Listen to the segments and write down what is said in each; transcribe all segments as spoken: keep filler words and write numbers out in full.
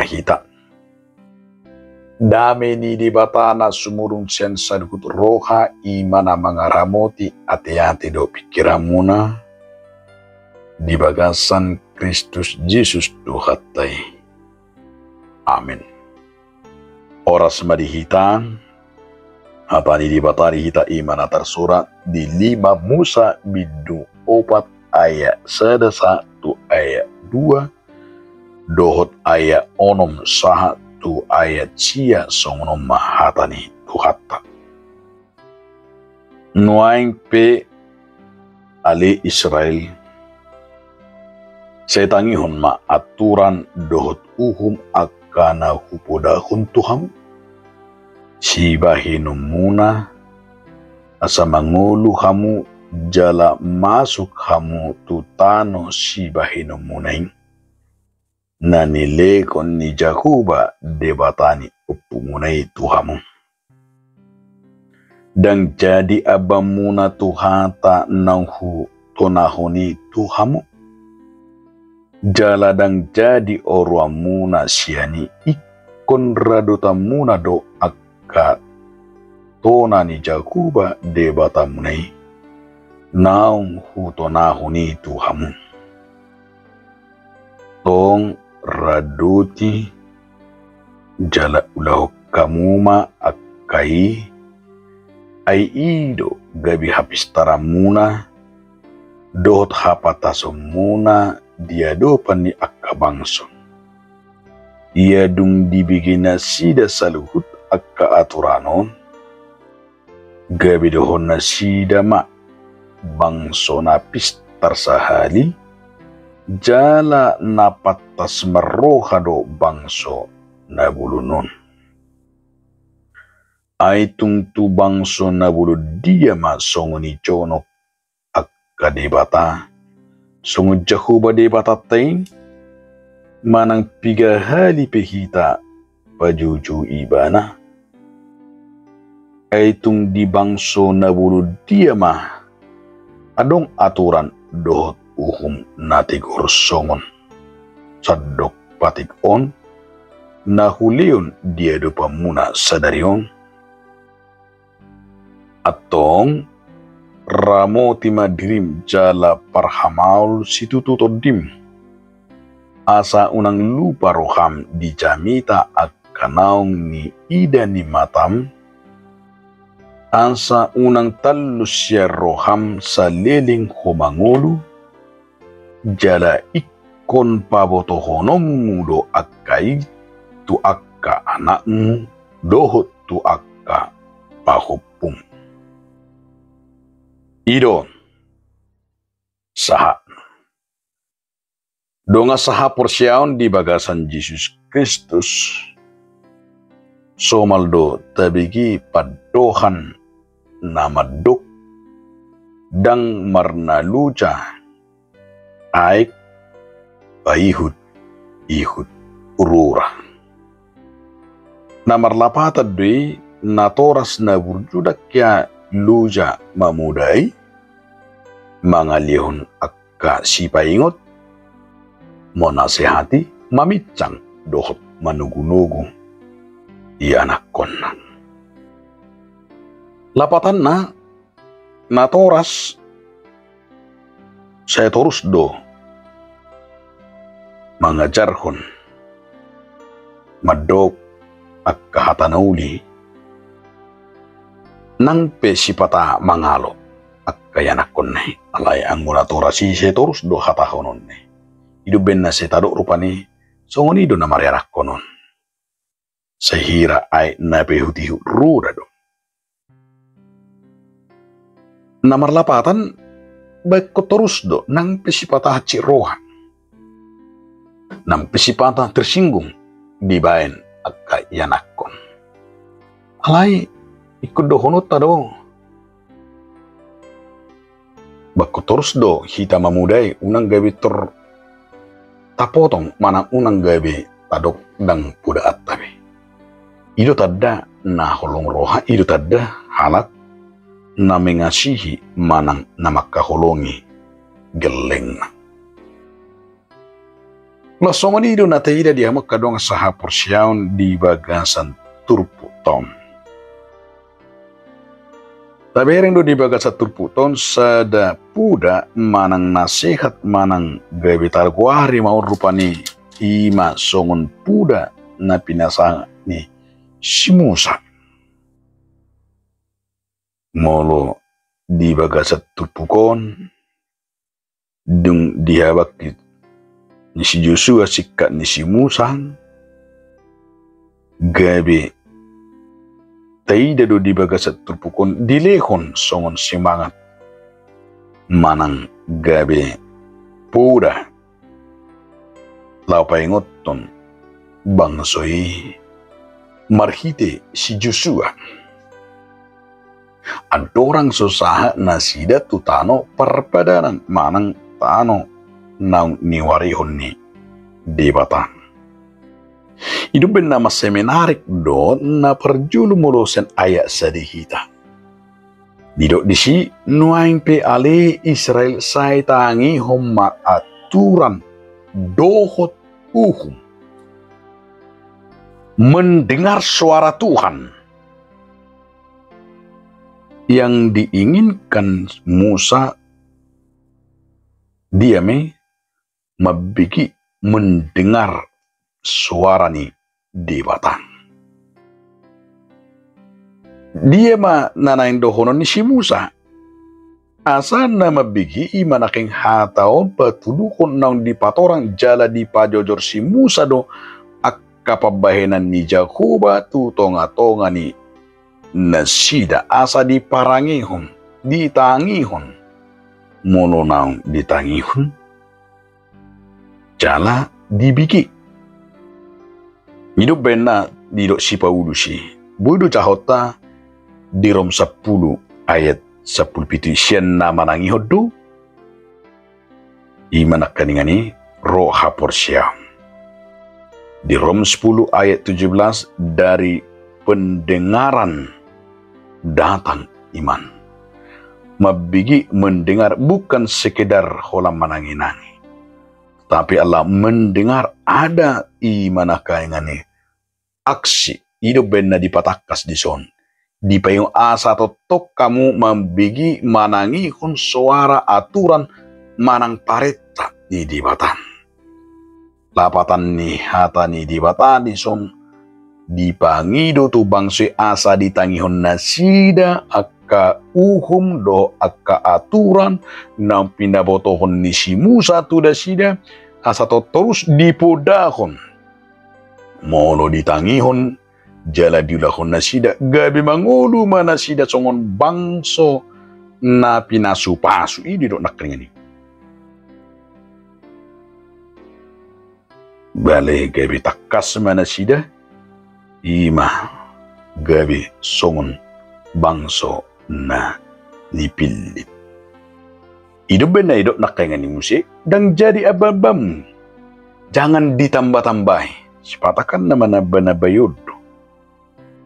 hita. Dame ni Debata na sumurung sian saluhut roha, i ma na mangaramoti ateate dohot pingkiranmuna di bagasan Kristus Jesus Tuhanta i. Amen. Horas ma di hita. Hata ni Debata di hita i ma na tarsurat di lima Musa bindu opat ayat sada sahat tu ayat dua, dohot ayat onom sahat tu ayat sia. Songon on ma hata ni Tuhanta. Nuaeng pe, ale Israel, sai tangihon ma aturan dohot uhum angka na hupodahon tu hamu sibahenonmuna, asa mangolu hamu jala masuk hamu tu tano sibahenonmuna i, na nilehon ni Jahowa Debata ni ompumuna i tu hamu. Ndang jadi ambamuna tu hata naung hutonahon i tu hamu, jala ndang jadi oroanmuna sian i, ingkon radotanmuna do angka tona ni Jahowa Debatamuna i, naung hutonahon i tu hamu. Tong radoti jala ulahon hamu ma angka i, ai i do gabe hapistaranmuna dohot hapantasonmuna di adopan ni angka bangso. Ia dung dibege nasida saluhut angka aturan on, gabe dohonon nasida ma bangso na pistar sahali, jala na pantas marroha do bangso na bolon on. Ai tung tu bangso na bolon dia ma songon i jonok angka debata songon Jahowa Debatanta i, manang piga hali pe hita pajoujou ibana. Ai tung di bangso na bolon dia ma adong aturan dohot uhum na tigor songon sandok patik on, na hulehon di adopanmuna sadari on. Antong, ramoti ma dirim jala parhamaol situtu tondim, asa unang lupa roham di jamita angka naung niida ni matam, asa unang tallus sian roham saleleng ho mangolu, jala ingkon pabotohononmu do angka i tu angka anakmu dohot tu angka pahompum. I do sahat. Dongan sahaporseaon di bagasan Jesus Kristus, somal do tabege pandohan na mandok: Ndang marnaloja aek paihutihut rura. Na marlapatan do i, natoras na burju ndang hea loja mamuda i, mangalehon angka sipaingot, manasehati, maminsang dohot manogunogu ianakhonna. Lapatanna, natoras sai torus do mangajarhon, mandok angka hata na uli, nang pe sipata mangalo angka ianakhonna i. Alai anggo natoras i sai torus do hatahononna i. I do umbahen na sai tadok rupani, songon i do na marianakhon on. Sai hira aek na paihutihut rura do. Na marlapatan, baen ho torus do, nang pe sipata hansit roha, nang pe sipata tersinggung dibaen angka ianakhon. Alai ingkon dohononta do, baen ho torus do hita mamuda i, unang gabe tor tapotong manang unang gabe tadok ndang podaanta be. I do tanda na holong roha, i do tanda halak na mengasihi manang na mangkaholongi gellengna. Laos songon i do na taida di hamu angka dongan sahaporseaon di bagasan turpukta on. Tabereng do di bagasan turpukta on sada poda manang nasehat manang gabe targoari ma on rupani, i ma songon poda na pinasahat ni si Musa. Molo di bagasan turpuk on, dung dihabangkit ni si Josua singkat ni si Musa, gabe taida do di bagasan turpuk on dilehon songon semangat manang gabe poda laho paingothon bangso i marhite si Josua. Andorang so sahat nasida tu tano parpadanan manang tano naung niuarehon ni Debata. I do umbaen na mansai menarik do na parjolo molo sian ayat sada i hita. Didok disi, nuaeng pe ale Israel sai tangihon ma aturan dohot uhum. Mendengar suara Tuhan. Yang diinginkan Musa, dia me mambege mendengar suara ni Debata. Dia ma na naeng dohonon ni si Musa? Asa na mambege i ma nangkin hata on patuduhon naung dipatorang jala dipajojor si Musa do angka pambahenan ni Jahowa tu tongatonga ni nasida asa diparangehon, ditangihon. Molo naung ditangihon, jala dibege. I do umbaen na didok si Paulus i, boi do jahonta di Rom sampulu ayat sampulu pitu, sian na manangihon do. I ma nangkiningan i ro haporseaon. Di Rom sepuluh ayat tujuh belas, dari pendengaran datang iman. Mambege mendengar bukan sekedar holan mananginangi, tapi ala mendengar ada i ma nangkiningan i aksi. I do umbaen na dipatangkas dison. Dipaingot asa tongtong hamu mambege manangihon soara aturan manang parenta ni Debata. Lapatan ni hata ni Debata dison dipangido tu bangso i asa ditangihon nasida angka uhum dohot angka aturan naung pinabotohon ni si Musa tu nasida, asa torus dipodahon. Molo ditangihon jala diulahon nasida, gabe mangolu ma nasida songon bangso na pinasupasu. I do didok nangkiningan i. Bale gabe tangkas ma nasida, i ma gabe songon bangso na nipillit. I do umbaen na didok nangkiningan i muse, ndang jadi abaabam. Jangan ditambah-tambahi. Sipata kan na manambah-nambah i on do.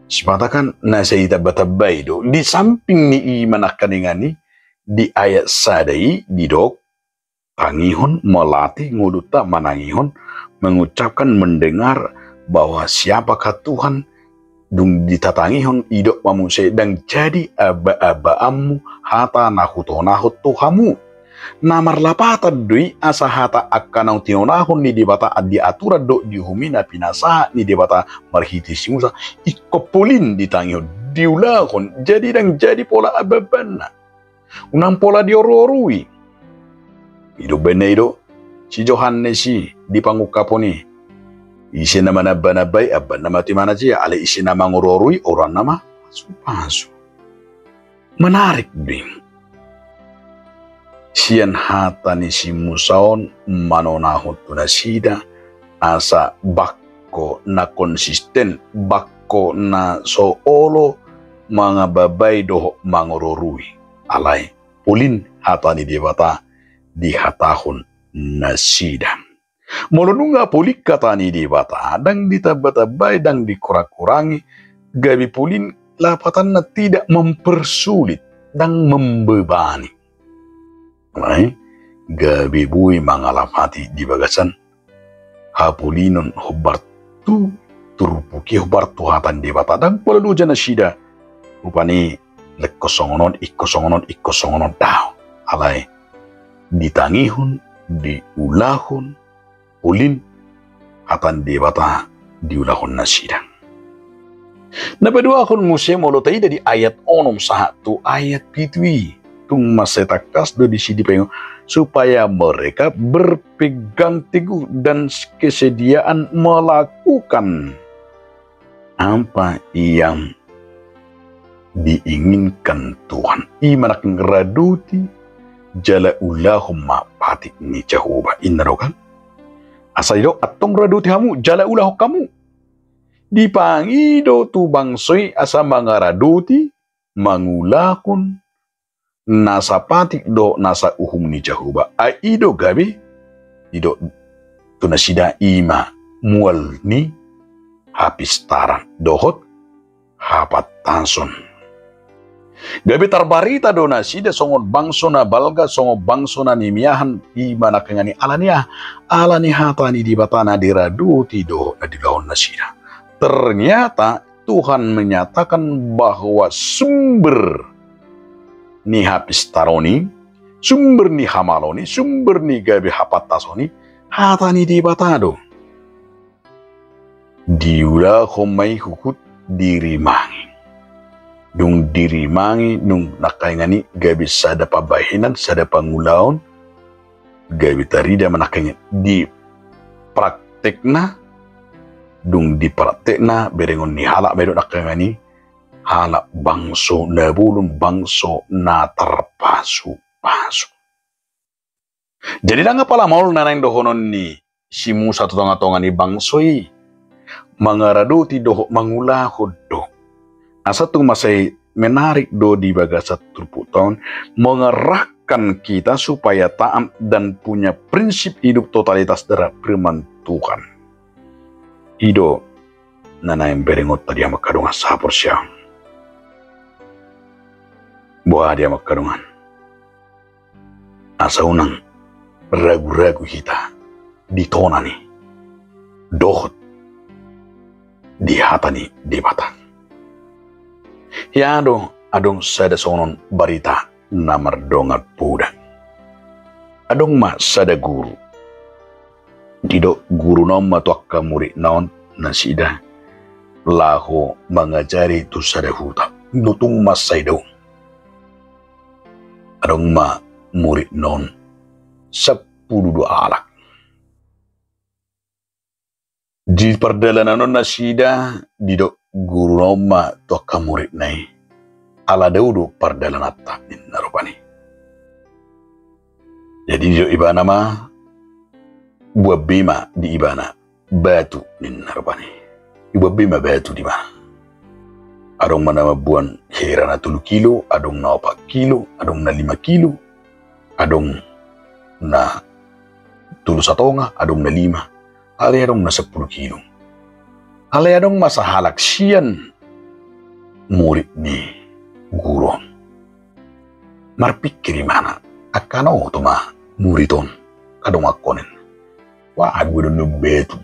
Sipata kan na sai ditambah-tambah i do. Di samping ni i ma nangkiningan i, di ayat sada i didok, tangihon, melatih ngolunta manangihon, mengucapkan, mendengar bahwa siapakah Tuhan. Dung ditatangihon, didok ma muse, ndang jadi abaabaanmu hata na hutonahon tu hamu. Na marlapatan do i asa hata angka naung tinonahon ni Debata di aturan dohot di uhum i na pinasahat ni Debata marhite si Musa, ingkon polin ditangihon, diulahon, jadi ndang jadi pola abaabaanna. Unang pola dioruorui. I do umbaen na didok si Johannes i di pangungkapon i, ise na manambanamba i, amban na mate ma nasida, alai ise na mangoruorui, oruanna ma pasupasu. Menarik do i. Sian hata ni si Musa on manonahon tu nasida asa bangko na konsisten, bangko na so olo mangabaabai dohot mangoruorui. Alai polin hata ni Debata dihatahon nasida. Molo nunga polin hata ni Debata, ndang ditambatambai, ndang dikurangkurangi, gabe polin lapatanna tidak mempersulit, ndang membebani. Alai gabe boi mangalapati di bagasan hapolinon hombar tu turpuk i, hombar tu hata ni Debata. Ndang pola loja nasida. Rupani lehon songon on, ingkon songon on, ingkon songon on, daong. Alai ditangihon, diulahon, polin hata ni Debata diulahon nasida. Na paduahon muse molo taida di ayat onom sahat tu ayat pitu i, tung mansai tangkas do disi dipaingot, supaya mereka berpegang teguh dan kesediaan melakukan apa yang diinginkan Tuhan. I ma nangkin radoti jala ulahon ma patik ni Jahowa, inna do kan? Asa didok, antong radoti hamu jala ulahon hamu. Dipangido tu bangso i asa mangaradoti, mangulahon nasa patik dohot nasa uhum ni Jahowa. Ai i do gabe didok tu nasida, i ma mual ni hapistaran dohot hapantason. Gabe tarbarita do nasida songon bangso na balga, songon bangso na nimiahan, i ma nangkin i. Ala ni aha? Ala ni hata ni Debata na diradoti dohot na diulahon nasida. Ternyata Tuhan menyatakan bahwa sumber ni hapistaron i, sumber ni hamaloon i, sumber ni gabe hapantason i, hata ni Debata do. Diulahon ma i huhut dirimangi. Dung dirimangi, dung nangkaningan i gabe sada pambahenan, sada pangulaon, gabe tarida ma nangkaningan i di praktekna. Dung di praktekna, berengon ni halak ma i do nangkaningan i halak bangso na bolon, bangso na tarpasupasu. Jadi ndang apala maol na naeng dohonon ni si Musa tu tongatonga ni bangso i, mangaradoti dohot mangulahon do. Asa tung mansai menarik do di bagasan turpukta on, mengarahkan kita supaya taat dan punya prinsip hidup totalitas terhadap firman Tuhan. I do na naeng berengonta di hamu angka dongan sahaporseaon. Boha di hamu angka dongan? Asa unang raguragu hita di tona ni dohot di hata ni Debata. Ia do adong sada songon on barita na mardongan poda. Adong ma sada guru. Didok guruna on ma tu angka muridna on, nasida laho mangajari tu sada huta. Dung tung mansai dao, adong ma muridna on sampulu dua halak. Di pardalanan on nasida, didok guruna on ma tu angka muridna i, ala dao do pardalananta, ninna rupani. Jadi didok ibana ma, buat be ma di ibana batu, ninna rupani. Dibuat be ma batu di ibana. Adong ma na mamboan hera na tolu kilo, adong na opat kilo, adong na lima kilo, adong na tolu satonga, adong na lima, alai adong na sampulu kilo. Alai adong ma sahalak sian murid ni guru on. Marpikir ibana, angka na oto ma murid on, angka dongankon, ninna. Wah, adong do na batu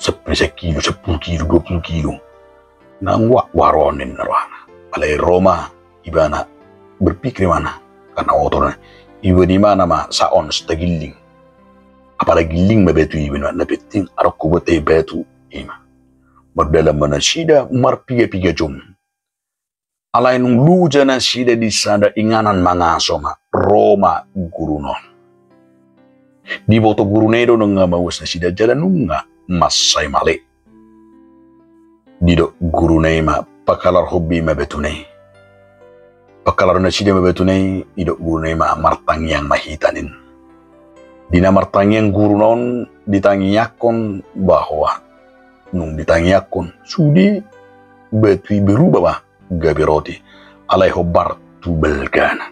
sampulu kilo, sampulu kilo, dua pulu kilo. Nang wah, wah ro on, ninna rohana. Alai ro ma ibana, berpikir ibana, angka na oto, ninna. Iba di mana ma saons tagilling. Apala gilling ma batu i, ibana, na penting adong hubuat batu i ma. Mardalan ma nasida marpiga-piga jom. Alai nunga loja nasida di sada inganan mangaso ma, ro ma guruna on. Diboto guruna i do nunga mauas nasida jala nunga mansai male. Didok guruna i ma, pangkalarhon be ma batuna i. Pangkalarhon nasida ma batuna i, didok guruna i ma, martangiang ma hita, ninna. Di na martangiang guruna on, ditangiangkon bahwa nunga ditangiangkon, sude batu i berubah ma gabe roti, alai hombar tu balgana.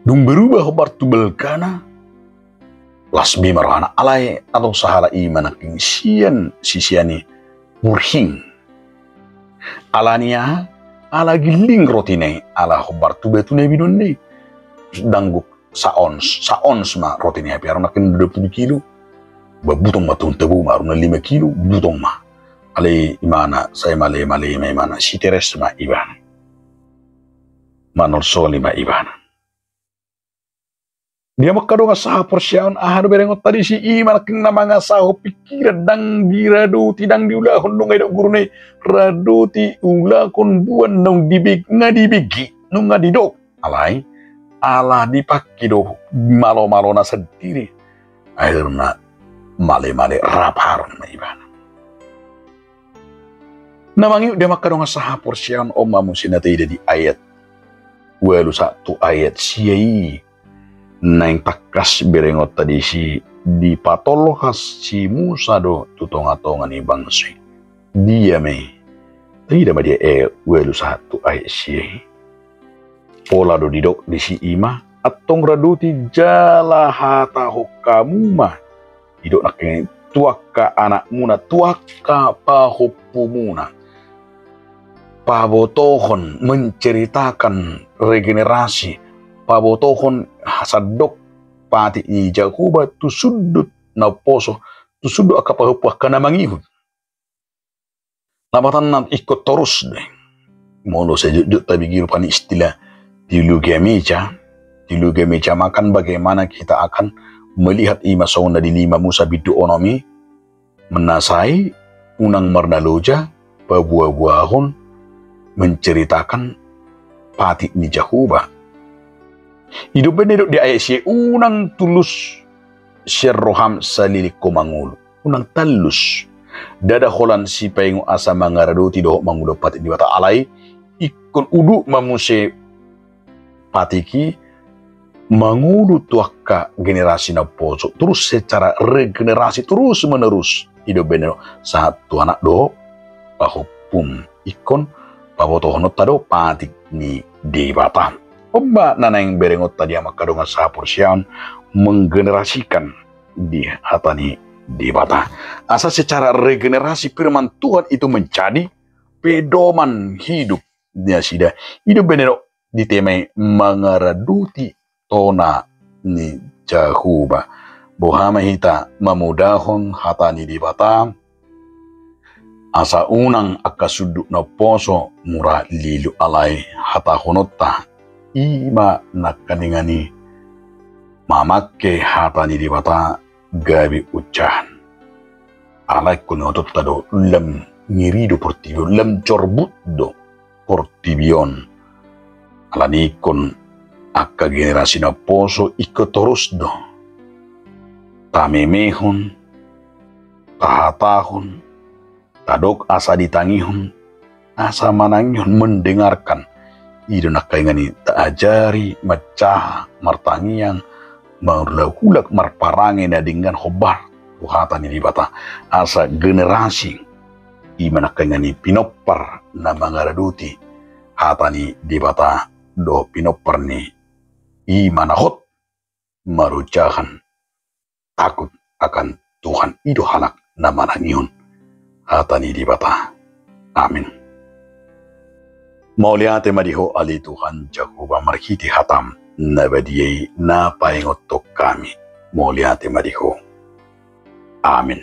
Dung berubah hombar tu balgana, las be ma rohana, alai adong sahalak i ma nangkin sian sisean i, murhing. Ala ni aha? Ala gilling rotina i, ala hombar tu batuna i be i. Ndang gok saons, saons ma rotina i, hape adong nangkin dua pulu kilo. Ba butong ma tong tabo ma, aruna lima kilo, butong ma. Alai imana, sai male-male ma imana, siteres ma ibana. Manolsoli ma ibana. Di hamu angka dongan sahaporseaon, aha do berengonta disi? Ima nangkin na mangasahon pingkiran, ndang diradoti, ndang diulahon, nunga didok guruna i, radoti, ulahon, boan, nunga dibeg-, nunga dibegi, nunga didok. Alai, ala dipangke do malo-malona sandiri. Akhirna male-male rap haron ma ibana. Na mangihut di hamu angka dongan sahaporseaon, on ma muse na taida di ayat ualu sahat tu ayat sia i. Naeng tangkas berengonta disi, dipatolhas si Musa do tu tonga-tonga ni bangso i. Dia ma i? Taida ma di ayat ualu sahat tu ayat sia i. Pola do didok disi ima, antong radoti jala hatahon hamu ma. Didok nangkin tu angka anakmuna, tu angka pahompumuna. Pabotohon, menceritakan regenerasi, pabotohon sandok patik ni Jahowa tu sundut na poso, tu sundut angka pahompu, angka na mangihut. Lapatanna ingkon torus do i. Molo sai jotjot tabege rupani istilah teologia meja, teologia meja makan, bagaimana kita akan melihat, ima songon na di lima Musa bindu onom i, manasai unang marnaloja paboa-boahon menceritakan patik ni Jahowa. I do umbahen na didok di ayat sia i, unang tallus sian roham saleleng ho mangolu. Unang tallus. Ndada holan sipaingot asa mangaradoti dohot mangulahon patik ni Debata, alai ingkon udut ma muse patik i mangolu tu angka generasi na poso, torus secara regenerasi, terus menerus. I do umbahen na didok, sahat tu anak dohot pahompum. Ingkon pabotohononta do patik ni Debata. On ma na naeng berengonta di hamu angka dongan sahaporseaon, menggenerasikan di hata ni Debata. Asa secara regenerasi firman Tuhan itu menjadi pedoman hidup nasida. I do umbahen na didok di tema i, mangaradoti tona ni Jahowa. Boha ma hita mamodahon hata ni Debata, asa unang angka sundut na poso mura lilu, alai hatahononta, ima nangkaningan i mamangke hata ni Debata gabe unjahan. Alai ingkon ingotonta do, lam ngeri do portibi on, lam jorbut do portibi on. Alani i ingkon angka generasi na poso ingkon torus do tamemehon, tahatahon, tadok asa ditangihon, asa manangihon, mendengarkan. I do nangkaningan i taajari manjaha, martangiang, marhulahula, marparange na denggan, hombar tu hata ni Debata. Asa generasi, ima nangkaningan i pinompar na mangaradoti hata ni Debata dohot pinompar ni, ima na hot marojahan takut akan Tuhan. I do halak na manangihon hata ni Debata. Amin. Mauliate ma di Ho ale Tuhan Jahowa, marhite hataM na badia i na paingothon hami. Mauliate ma di Ho. Amin.